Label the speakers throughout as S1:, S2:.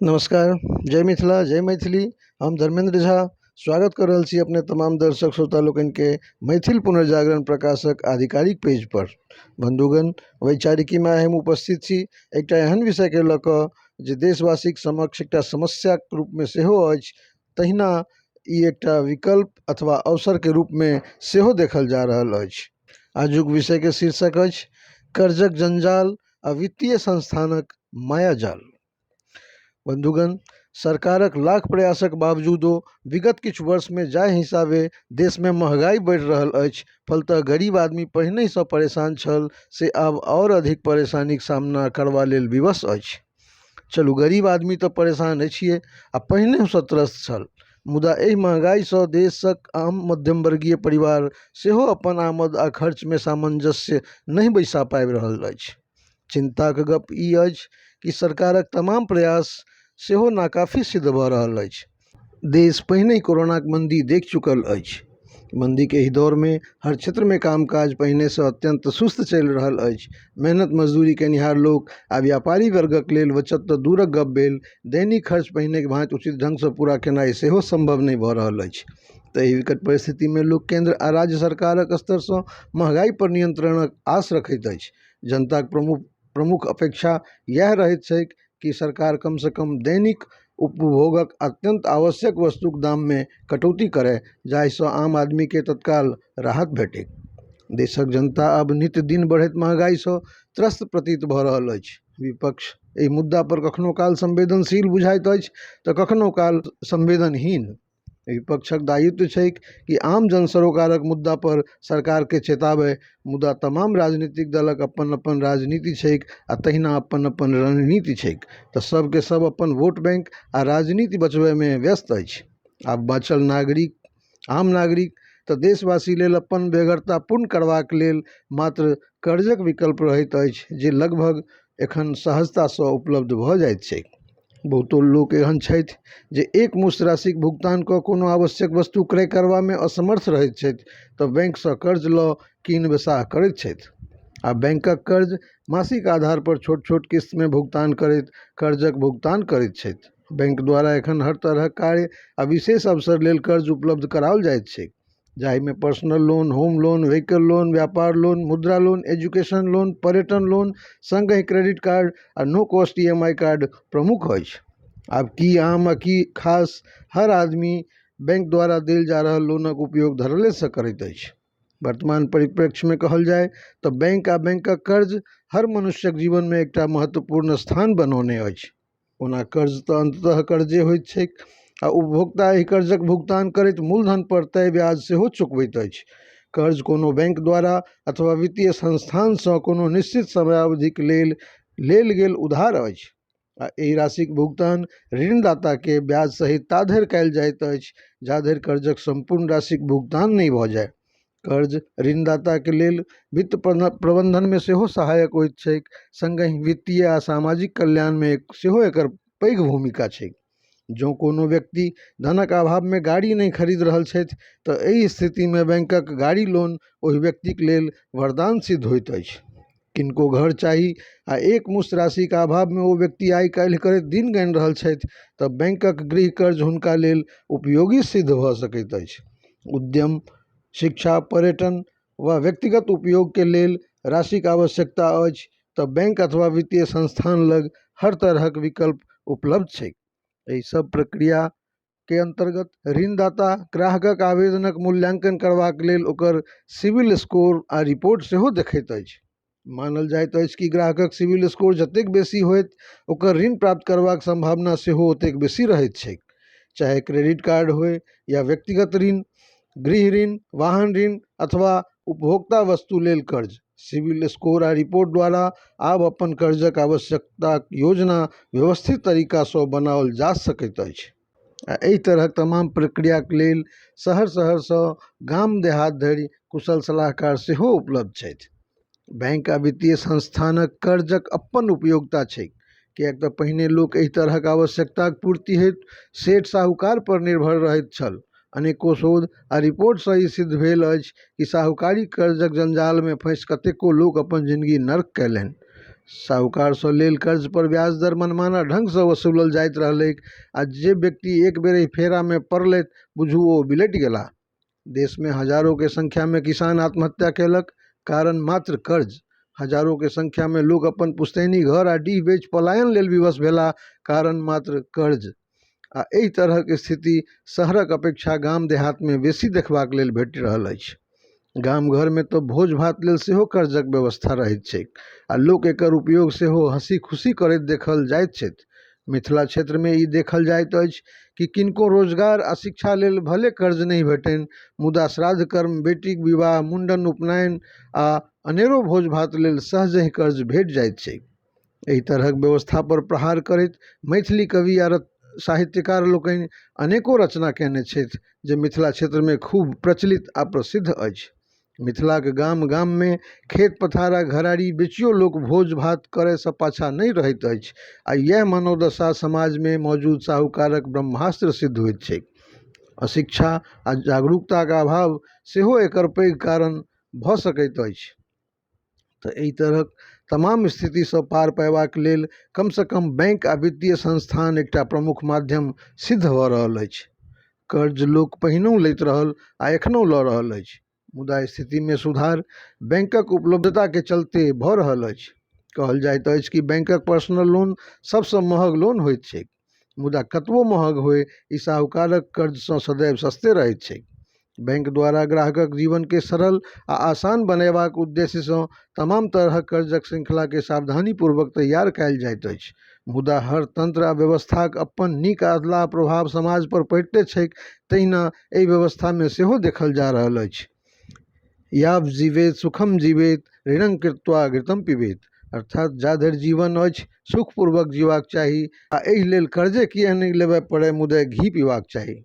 S1: नमस्कार, जय मिथिला, जय मैथिली। हम धर्मेंद्र झा स्वागत कऽ रहल छी अपने तमाम दर्शक श्रोता लोकनिके मैथिल पुनर्जागरण प्रकाशक आधिकारिक पेजपर। बन्धुगण, वैचारिकीमे आइ हम उपस्थित छी एकटा एहन विषयके लऽ कऽ जे देशवासीक समक्ष एकटा समस्याक रूपमे सेहो अछि, तहिना ई एकटा विकल्प अथवा अवसरके रूपमे सेहो देखल जा रहल अछि। आजुक विषयके शीर्षक अछि कर्जक जंजाल आ वित्तीय संस्थानक मायाजाल। बन्धुगण, सरकारक लाख प्रयासक बावजूदो विगत किछु वर्षमे जाहि हिसाबे देशमे महगाइ बढ़ि रहल अछि, फलतः गरीब आदमी पहिनहिसँ परेशान छल से आब आओर अधिक परेशानीक सामना करबा लेल विवश अछि। चलू गरीब आदमी तऽ परेशान अछिए आ पहिनहुसँ त्रस्त छल, मुदा एहि महगाइसँ देशक आम मध्यमवर्गीय परिवार सेहो अपन आमद आ खर्चमे सामंजस्य नहि बैसा पाबि रहल अछि। चिन्ताक गप ई अछि कि सरकारक तमाम प्रयास सेहो नाकाफी सिद्ध भऽ रहल अछि। देश पहिनहि कोरोनाक मंदी देखि चुकल अछि। मंदीक एहि दौरमे हर क्षेत्रमे कामकाज पहिनेसँ अत्यंत सुस्त चलि रहल अछि। मेहनत मजदूरी कयनिहार लोक आ व्यापारी वर्गक लेल बचत तऽ दूरक गप भेल, दैनिक खर्च पहिनेक भाँति उचित ढंगसँ पूरा केनाइ सेहो संभव नहि भऽ रहल अछि। तऽ एहि विकट परिस्थितिमे लोक केंद्र आ राज्य सरकारक स्तरसँ महगाई पर नियंत्रणक आस रखैत अछि। जनताक प्रमुख प्रमुख अपेक्षा इएह रहैत छैक कि सरकार कमसँ कम दैनिक उपभोगक अत्यन्त आवश्यक वस्तुक दाममे कटौती करय, जाहिसँ आम आदमीकेँ तत्काल राहत भेटैक। देशक जनता आब नित्य दिन बढ़ैत महगाइसँ त्रस्त प्रतीत भऽ रहल अछि। विपक्ष एहि मुद्दा पर कखनो काल संवेदनशील बुझाइत अछि तऽ कखनो काल संवेदनहीन। विपक्षक दायित्व छैक कि आम जन सरोकारक मुद्दा पर सरकारकेँ चेताबय, मुदा तमाम राजनीतिक दलक अपन-अपन राजनीति छैक आ तहिना अपन-अपन रणनीति छैक, तऽ सभके सभ अपन वोट बैंक आ राजनीति बचबयमे व्यस्त अछि। आब बाँचल नागरिक आम नागरिक तऽ देशवासी लेल अपन बेगरता पूर्ण करबाक लेल मात्र कर्जक विकल्प रहैत अछि जे लगभग एखन सहजतासँ उपलब्ध भऽ जाइत छैक। बहुतो लोक एहन छथि जे एकमुश्त राशिक भुगतान कऽ कोनो आवश्यक वस्तु क्रय करबामे असमर्थ रहैत छथि तऽ बैंकसँ कर्ज लऽ कीन बेसाह करैत छथि आ बैंकक कर्ज मासिक आधार पर छोट-छोट किस्तमे भुगतान करैत कर्जक भुगतान करैत छथि। बैंक द्वारा एखन हर तरहक कार्य आ विशेष अवसर लेल कर्ज उपलब्ध कराओल जाइत छैक, जाहिमे personal loan, home loan, vehicle loan, व्यापार लोन, मुद्रा लोन, एजुकेशन लोन, पर्यटन लोन, संगहि क्रेडिट कार्ड आ नो कॉस्ट ईएमआई कार्ड प्रमुख अछि। आब की आम आ की खास, हर आदमी बैंक द्वारा देल जा रहल लोनक उपयोग धड़ल्लेसँ करैत अछि। वर्तमान परिप्रेक्ष्यमे कहल जाय तऽ बैंक आ बैंकक कर्ज हर मनुष्यक जीवनमे एकटा महत्वपूर्ण स्थान बनौने अछि। ओना कर्ज तऽ अन्ततः कर्जे होइत छैक आ उपभोक्ता एहि कर्जक भुगतान करैत मूलधन पर तय ब्याज सेहो चुकबैत अछि। कर्ज कोनो बैंक द्वारा अथवा वित्तीय संस्थानसँ कोनो निश्चित समयावधिक लेल लेल गेल उधार अछि आ एहि राशिक भुगतान ऋणदाताकेँ ब्याज सहित ताधरि कयल जाइत अछि जाधरि कर्जक सम्पूर्ण राशिक भुगतान नहि भऽ जाय। कर्ज ऋणदाताक लेल वित्त प्रबंधनमे सेहो सहायक होइत छैक, संगहि वित्तीय आ सामाजिक कल्याणमे सेहो एकर पैघ भूमिका छैक। जँ कोनो व्यक्ति धनक अभावमे गाड़ी नहि खरीद रहल छथि तऽ एहि स्थितिमे बैंकक गाड़ी लोन ओहि व्यक्तिक लेल वरदान सिद्ध होइत अछि। किनको घर चाही आ एकमुश्त राशिक अभावमे ओ व्यक्ति आइ-काल्हि करैत दिन गनि रहल छथि तऽ बैंकक गृह कर्ज हुनका लेल उपयोगी सिद्ध भऽ सकैत अछि। उद्यम, शिक्षा, पर्यटन वा व्यक्तिगत उपयोगक लेल राशिक आवश्यकता अछि तऽ बैंक अथवा वित्तीय संस्थान लग हर तरहक विकल्प उपलब्ध छैक। एहि सब प्रक्रिया के अंतर्गत ऋणदाता ग्राहकक आवेदनक मूल्यांकन करबाक लेल ओकर सिबिल स्कोर आ रिपोर्ट सेहो देखैत अछि। मानल जाइत अछि कि ग्राहकक सिबिल स्कोर जतेक बेसी होयत, ओकर ऋण प्राप्त करबाक संभावना सेहो ओतेक बेसी रहैत छैक। चाहे क्रेडिट कार्ड होय या व्यक्तिगत ऋण, गृह ऋण, वाहन ऋण अथवा उपभोक्ता वस्तु लेल कर्ज, सिबिल स्कोर आ रिपोर्ट द्वारा आब अपन कर्जक आवश्यकताक योजना व्यवस्थित तरीकासँ बनाओल जा सकैत अछि। आ एहि तरहक तमाम प्रक्रियाक लेल शहर-शहरसँ गाम देहात धरि कुशल सलाहकार सेहो उपलब्ध छथि। बैंक आ वित्तीय संस्थानक कर्जक अपन उपयोगिता छैक, किएक तऽ पहिने लोक एहि तरहक आवश्यकताक पूर्ति हेतु सेठ-साहूकार पर निर्भर रहैत छल। अनेको शोध आ रिपोर्टसँ ई सिद्ध भेल अछि कि साहूकारी कर्जक जंजालमे फँसि कतेको लोक अपन जिनगी नर्क कयलनि। साहूकारसँ लेल कर्ज पर ब्याज दर मनमाना ढंगसँ वसूलल जाइत रहलैक आ जे व्यक्ति एक बेर एहि फेरामे पड़लथि, बुझू ओ बिलटि गेलाह। देशमे हजारोके संख्यामे किसान आत्महत्या केलक, कारण मात्र कर्ज। हजारोके संख्यामे लोक अपन पुश्तैनी घर आ डीह बेचि पलायन लेल विवश भेलाह, कारण मात्र कर्ज। आ एहि तरहक स्थिति शहरक अपेक्षा गाम-देहातमे बेसी देखबाक लेल भेटि रहल अछि। गाम-घरमे तऽ भोज-भात लेल सेहो कर्जक व्यवस्था रहैत छैक आ लोक एकर उपयोग सेहो हँसी-खुशी करैत देखल जाइत छथि। मिथिला क्षेत्रमे ई देखल जाइत अछि कि किनको रोजगार आ शिक्षा लेल भले कर्ज नहि भेटनि, मुदा श्राद्ध-कर्म, बेटीक विवाह, मुंडन, उपनयन आ अनेरो भोज-भात लेल सहजहि कर्ज भेटि जाइत छैक। एहि तरहक व्यवस्था पर प्रहार करैत मैथिली कवि आ साहित्यकार लोकनि अनेको रचना कयने छथि जे मिथिला क्षेत्रमे खूब प्रचलित आ प्रसिद्ध अछि। मिथिलाक गाम-गाममे खेत-पथार आ घराड़ी बेचियो लोक भोज-भात करयसँ पाछाँ नहि रहैत अछि आ यैह मनोदशा समाजमे मौजूद साहूकारक ब्रह्मास्त्र सिद्ध होइत छैक। अशिक्षा आ जागरूकताक अभाव सेहो एकर पैघ कारण भऽ सकैत अछि। तऽ एहि तरहक तमाम स्थितिसँ पार पयबाक लेल कमसँ कम बैंक आ वित्तीय संस्थान एकटा प्रमुख माध्यम सिद्ध भऽ रहल अछि। कर्ज लोक पहिनहुँ लैत रहल आ एखनहुँ लऽ रहल अछि, मुदा स्थितिमे सुधार बैंकक उपलब्धताके चलते भऽ रहल अछि। कहल जाइत अछि कि बैंकक पर्सनल लोन सबसँ महग लोन होइत छैक, मुदा कतबो महग होय, ई साहूकारक कर्जसँ सदैव सस्ते रहैत छैक। बैंक द्वारा ग्राहकक जीवनकेँ सरल आ आसान बनयबाक उद्देश्यसँ तमाम तरहक कर्जक श्रृंखलाकेँ सावधानीपूर्वक तैयार कयल जाइत अछि। मुदा हर तंत्र आ व्यवस्थाक अपन नीक आ अधलाह प्रभाव समाज पर पड़िते छैक, तहिना एहि व्यवस्थामे सेहो देखल जा रहल अछि। याव जीवेत सुखम जीवेत ऋणं कृत्वा घृतं पिबेत। अर्थात जा धरि जीवन अछि, सुखपूर्वक जीबाक चाही आ एहि लेल कर्जे किएक नहि लेबय पड़य, मुदा घी पीबाक चाही।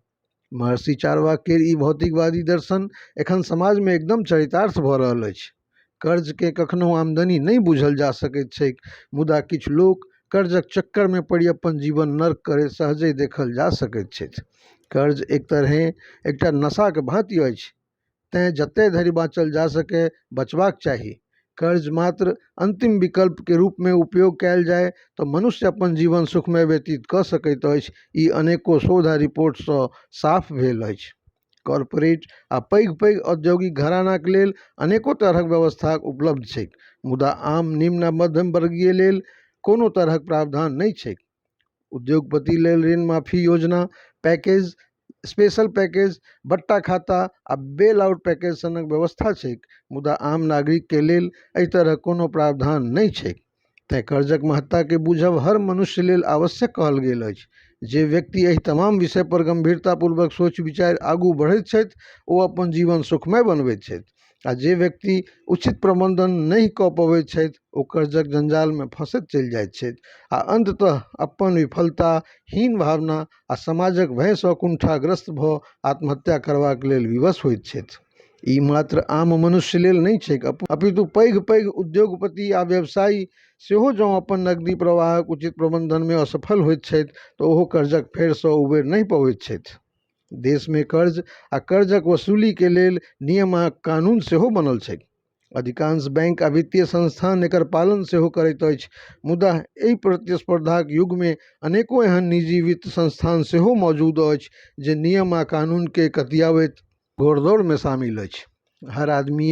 S1: महर्षि चार्वाक केर ई भौतिकवादी दर्शन एखन समाजमे एकदम चरितार्थ भऽ रहल अछि। कर्जकेँ कखनहुँ आमदनी नहि बुझल जा सकैत छैक, मुदा किछु लोक कर्जक चक्करमे पड़ि अपन जीवन नर्क करैत सहजहि देखल जा सकैत छथि। कर्ज एक तरहें एकटा नशाक भाँति अछि, तेँ जतय धरि बाँचल जा सकय, बचबाक चाही। कर्ज मात्र अंतिम विकल्प के रूपमे उपयोग कयल जाय तऽ मनुष्य अपन जीवन सुखमय व्यतीत कऽ सकैत अछि, ई अनेको शोध आ रिपोर्टसँ साफ भेल अछि। कॉरपोरेट आ पैघ-पैघ औद्योगिक घरानाक लेल अनेको तरहक व्यवस्था उपलब्ध छैक, मुदा आम निम्न आ मध्यम वर्गीय लेल कोनो तरहक प्रावधान नहि छैक। उद्योगपति लेल ऋण माफी योजना, पैकेज, स्पेशल पैकेज, बट्टा खाता आ बेल आउट पैकेज सनक व्यवस्था छैक, मुदा आम नागरिकके लेल एहि तरहक कोनो प्रावधान नहि छैक। तेँ कर्जक महत्ताकेँ बुझब हर मनुष्य लेल आवश्यक कहल गेल अछि। जे व्यक्ति एहि तमाम विषय पर गंभीरतापूर्वक सोचि-विचारि आगू बढ़ैत छथि, ओ अपन जीवन सुखमय बनबैत छथि आ जे व्यक्ति उचित प्रबंधन नहि कऽ पबैत छथि, ओ कर्जक जंजालमे फँसैत चलि जाइत छथि आ अंततः अपन विफलता, हीन भावना आ समाजक भयसँ कुंठाग्रस्त भऽ आत्महत्या करबाक लेल विवश होइत छथि। ई मात्र आम मनुष्य लेल नहि छैक, अपितु पैघ-पैघ उद्योगपति आ व्यवसायी सेहो जँ अपन नकदी प्रवाहक उचित प्रबंधनमे असफल होइत छथि तऽ ओहो कर्जक फेरसँ उबरि नहि पबैत छथि। देशमे कर्ज आ कर्जक वसूलीके लेल नियम आ कानून सेहो बनल छैक। अधिकांश बैंक आ वित्तीय संस्थान एकर पालन सेहो करैत अछि, मुदा एहि प्रतिस्पर्धाक युगमे अनेको एहन निजी वित्त संस्थान सेहो मौजूद अछि जे नियम आ कानूनकेँ कतियाबैत घोड़दौड़मे शामिल अछि। हर आदमी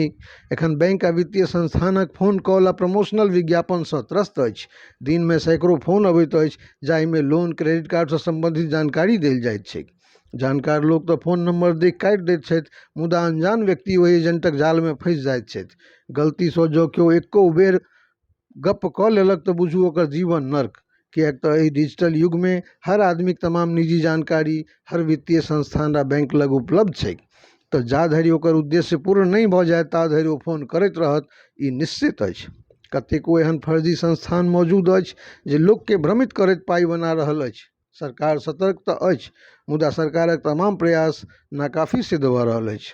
S1: एखन बैंक आ वित्तीय संस्थानक फोन कॉल आ प्रमोशनल विज्ञापनसँ त्रस्त अछि। दिनमे सैकड़ों फोन अबैत अछि, जाहिमे लोन, क्रेडिट कार्डसँ संबंधित जानकारी देल जाइत छैक। जानकार लोक तऽ फोन नंबर देखि काटि दैत छथि, मुदा अनजान व्यक्ति ओहि एजेंटक जालमे फँसि जाइत छथि। गलतीसँ जँ केओ एको बेर गप्प कऽ लेलक तऽ बुझू ओकर जीवन नर्क। किएक तऽ एहि डिजिटल युगमे हर आदमीक तमाम निजी जानकारी हर वित्तीय संस्थान आ बैंक लग उपलब्ध छैक। तऽ जा धरि ओकर उद्देश्य पूर्ण नहि भऽ जायत ता धरि ओ फोन करैत रहत, ई निश्चित अछि। कतेको एहन फर्जी संस्थान मौजूद अछि जे लोककेँ भ्रमित करैत पाइ बना रहल अछि। सरकार सतर्क तऽ अछि, मुदा सरकारक तमाम प्रयास नाकाफी सिद्ध भऽ रहल अछि।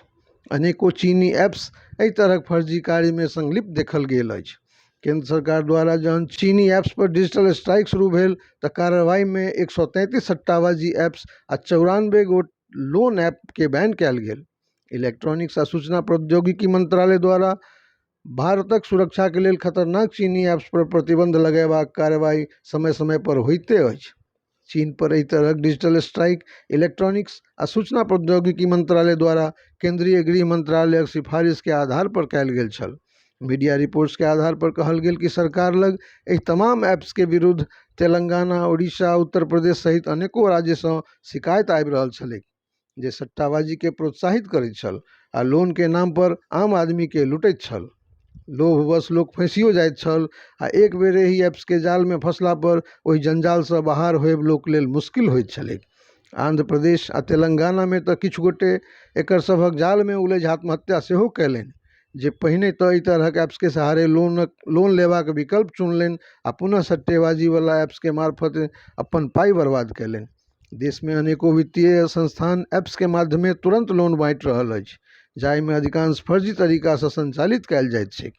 S1: अनेको चीनी ऐप्स एहि तरहक फर्जी कार्यमे संलिप्त देखल गेल अछि। केंद्र सरकार द्वारा जहन चीनी ऐप्स पर डिजिटल स्ट्राइक शुरू भेल तऽ कार्रवाईमे 133 सट्टाबाजी ऐप्स आ 94 गोट लोन ऐपकेँ बैन कयल गेल। इलेक्ट्रॉनिक्स आ सूचना प्रौद्योगिकी मंत्रालय द्वारा भारतक सुरक्षाक लेल खतरनाक चीनी ऐप्स पर प्रतिबंध लगयबाक कार्रवाई समय-समय पर होइते अछि। चीन पर एहि तरहक डिजिटल स्ट्राइक इलेक्ट्रॉनिक्स आ सूचना प्रौद्योगिकी मंत्रालय द्वारा केंद्रीय गृह मंत्रालयक सिफारिश के आधार पर कयल गेल छल। मीडिया रिपोर्ट्स के आधार पर कहल गेल कि सरकार लग एहि तमाम ऐप्स के विरुद्ध तेलंगाना, ओडिशा आ उत्तर प्रदेश सहित अनेको राज्य सं शिकायत आबि रहल छलैक, जे सट्टाबाजी के प्रोत्साहित करैत छल आ लोन के नाम पर आम आदमी के लूटैत छल। लोभवश लोक फँसियो जाइत छल आ एक बेर एहि ऐप्स के जाल मे फंसला पर ओहि जंजाल सं बाहर होयब लोक लेल मुश्किल होइत छलैक। आंध्र प्रदेश आ तेलंगाना मे त किछु गोटे एकर सभक जाल मे उलझि आत्महत्या सेहो कयलनि, जे पहिने त एहि तरहक ऐप्स के सहारे लोन लेबाक विकल्प चुनलनि आ पुनः सट्टेबाजी वला ऐप्स के मार्फत अपन पाइ बर्बाद कयलनि। देश मे अनेको वित्तीय संस्थान ऐप्स के माध्यमे तुरंत लोन बांटि रहल अछि, जाहि मे अधिकांश फर्जी तरीका सं संचालित कयल जाइत छैक।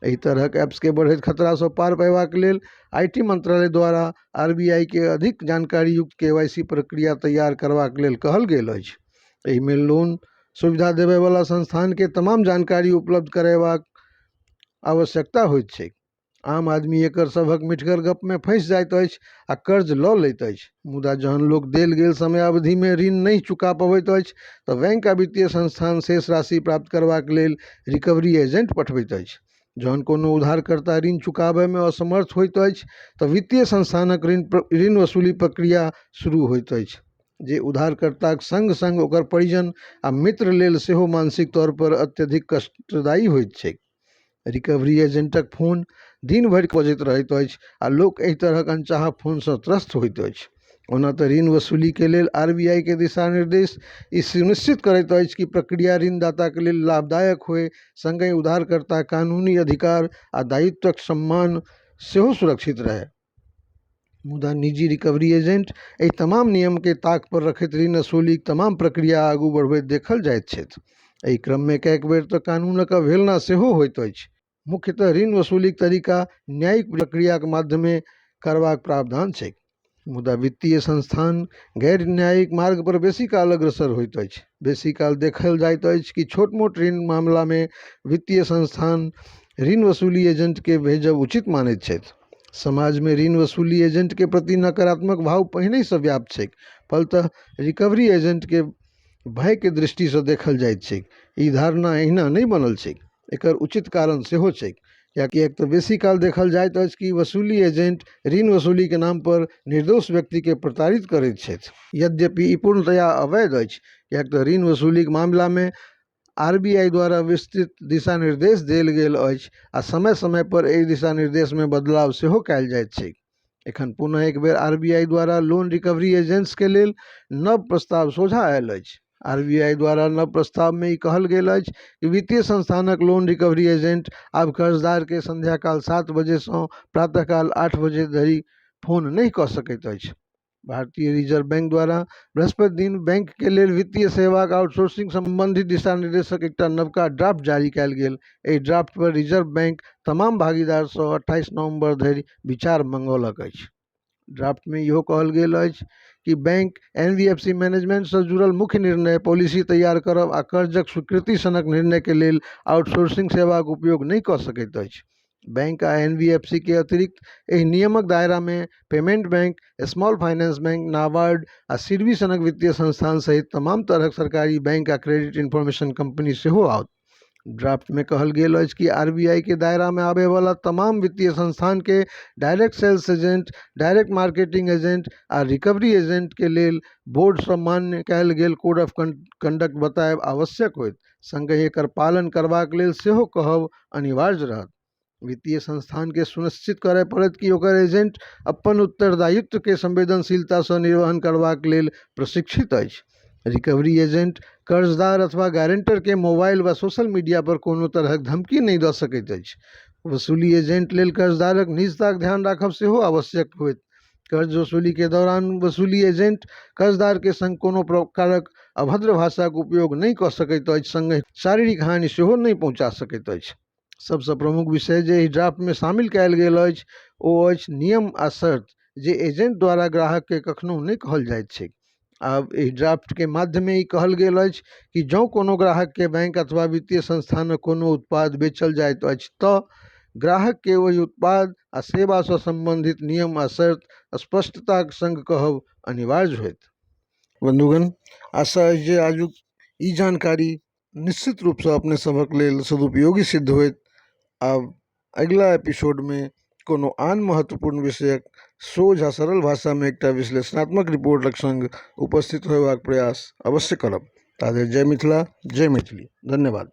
S1: एहि तरहक ऐप्स के बढ़ैत खतरा सं पार पयबाक लेल IT मंत्रालय द्वारा आरबीआई के अधिक जानकारीयुक्त केवाईसी प्रक्रिया तैयार करबाक लेल कहल गेल अछि। एहि मे लोन सुविधा देबय वला संस्थान के तमाम जानकारी उपलब्ध करयबाक आवश्यकता होइत छैक। आम आदमी एकर सभक मिठगर गप मे फँसि जाइत अछि आ कर्ज ल लैत अछि। मुदा जहन लोक देल गेल समयावधि मे ऋण नहि चुका पबैत अछि त बैंक आ वित्तीय संस्थान शेष राशि प्राप्त करबाक लेल रिकवरी एजेंट पठबैत अछि। जहन कोनो उधारकर्ता ऋण चुकाबय मे असमर्थ होइत अछि त वित्तीय संस्थानक ऋण वसूली प्रक्रिया शुरू होइत अछि, जे उधारकर्ताक संग-संग ओकर परिजन आ मित्र लेल सेहो मानसिक तौर पर अत्यधिक कष्टदायी होइत छैक। रिकवरी एजेंटक फोन दिन भरि बजैत रहैत अछि आ लोक एहि तरहक अनचाहा फोन सं त्रस्त होइत अछि। ओना त ऋण वसूली के लेल आरबीआई के दिशानिर्देश ई सुनिश्चित करैत अछि कि प्रक्रिया ऋणदाताक लेल लाभदायक होय, संगहि उधारकर्ताक कानूनी अधिकार आ दायित्वक सम्मान सेहो सुरक्षित रहय। मुदा निजी रिकवरी एजेंट एहि तमाम नियम के ताक पर रखैत ऋण वसूलीक तमाम प्रक्रिया आगू बढ़बैत देखल जाइत छथि। एहि क्रम मे कएक बेर त कानूनक अवहेलना सेहो होइत अछि। मुख्यतः ऋण वसूलीक तरीका न्यायिक प्रक्रियाक माध्यमे करबाक प्रावधान छैक, मुदा वित्तीय संस्थान गैर न्यायिक मार्ग पर बेसी काल अग्रसर होइत अछि। बेसी काल देखल जाइत अछि कि छोट-मोट ऋण मामला मे वित्तीय संस्थान ऋण वसूली एजेंट के भेजब उचित मानैत छथि। समाज मे ऋण वसूली एजेंट के प्रति नकारात्मक भाव पहिनहि सं व्याप्त छैक, फलतः रिकवरी एजेंट के भय के दृष्टि सं देखल जाइत छैक। ई धारणा एहिना नहि बनल छैक, एकर उचित कारण सेहो छैक। किएक त बेसी काल देखल जाइत अछि कि वसूली एजेंट ऋण वसूली के नाम पर निर्दोष व्यक्ति के प्रताड़ित करैत छथि। यद्यपि ई पूर्णतया अवैध अछि, किएक त ऋण वसूलीक मामला मे आरबीआई द्वारा विस्तृत दिशानिर्देश देल गेल अछि आ समय-समय पर एहि दिशानिर्देश मे बदलाव सेहो कयल जाइत छैक। एखन पुनः एक बेर आरबीआई द्वारा लोन रिकवरी एजेंट्स के लेल नव प्रस्ताव सोझां आयल अछि। आरबीआई द्वारा नव प्रस्ताव मे ई कहल गेल अछि कि वित्तीय संस्थानक लोन रिकवरी एजेंट आब कर्जदार के संध्याकाल 7 बजे सं प्रातःकाल 8 बजे धरि फोन नहि क सकैत अछि। भारतीय रिजर्व बैंक द्वारा बृहस्पति दिन बैंक के लेल वित्तीय सेवाक आउटसोर्सिंग संबंधी दिशानिर्देशक एकटा नवका ड्राफ्ट जारी कयल गेल। एहि ड्राफ्ट पर रिजर्व बैंक तमाम भागीदार सं 28 नवंबर धरि विचार मंगौलक अछि। ड्राफ्ट मे इहो कहल गेल अछि कि बैंक एनबीएफसी मैनेजमेंट सं जुड़ल मुख्य निर्णय, पॉलिसी तैयार करब आ कर्जक स्वीकृति सनक निर्णय के लेल आउटसोर्सिंग सेवाक उपयोग नहि क सकैत अछि। बैंक आ एनबीएफसी के अतिरिक्त एहि नियमक दायरा मे payment bank, small finance bank, NABARD आ सिडबी सनक वित्तीय संस्थान सहित तमाम तरहक सरकारी बैंक आ क्रेडिट इंफॉर्मेशन कंपनी सेहो आओत। ड्राफ्ट मे कहल गेल अछि कि आरबीआई के दायरा मे आबय वाला तमाम वित्तीय संस्थान के direct sales agent, direct marketing agent आ रिकवरी एजेंट के लेल बोर्ड सं मान्य कयल गेल कोड ऑफ कंडक्ट बतायब आवश्यक होयत, संगहि एकर पालन करबाक लेल सेहो कहब अनिवार्य रहत। वित्तीय संस्थान के सुनिश्चित करय पड़त कि ओकर एजेंट अपन उत्तरदायित्व के संवेदनशीलता सं निर्वहन करबाक लेल प्रशिक्षित अछि। रिकवरी एजेंट कर्जदार अथवा गारंटर के मोबाइल वा सोशल मीडिया पर कोनो तरहक धमकी नहि द सकैत अछि। वसूली एजेंट लेल कर्जदारक निजताक ध्यान राखब सेहो आवश्यक होयत। कर्ज वसूली के दौरान वसूली एजेंट कर्जदार के संग कोनो प्रकारक अभद्र भाषाक उपयोग नहि क सकैत अछि, संगहि शारीरिक हानि सेहो नहि पहुंचा सकैत अछि। सबसँ प्रमुख विषय जे एहि ड्राफ्ट मे शामिल कयल गेल अछि ओ अछि नियम आ शर्त जे एजेंट द्वारा ग्राहक के कखनहुं नहि कहल जाइत छैक। आब एहि ड्राफ्टके माध्यमे ई कहल गेल अछि कि जँ कोनो ग्राहकके बैंक अथवा वित्तीय संस्थानक कोनो उत्पाद बेचल जाइत अछि तऽ ग्राहकके ओहि उत्पाद आ सेवासँ सम्बन्धित नियम आ शर्त स्पष्टताक सङ्ग कहब अनिवार्य होयत। बन्धुगण, आशा अछि जे आजुक ई जानकारी निश्चित रूपसँ अपने सभक लेल सदुपयोगी सिद्ध होयत। आब अगिला एपिसोडमे कोनो आन महत्वपूर्ण विषयक सोझ आ सरल भाषामे एकटा विश्लेषणात्मक रिपोर्टक सङ्ग उपस्थित होयबाक प्रयास अवश्य करब। ताधरि जय मिथिला, जय मैथिली। धन्यवाद।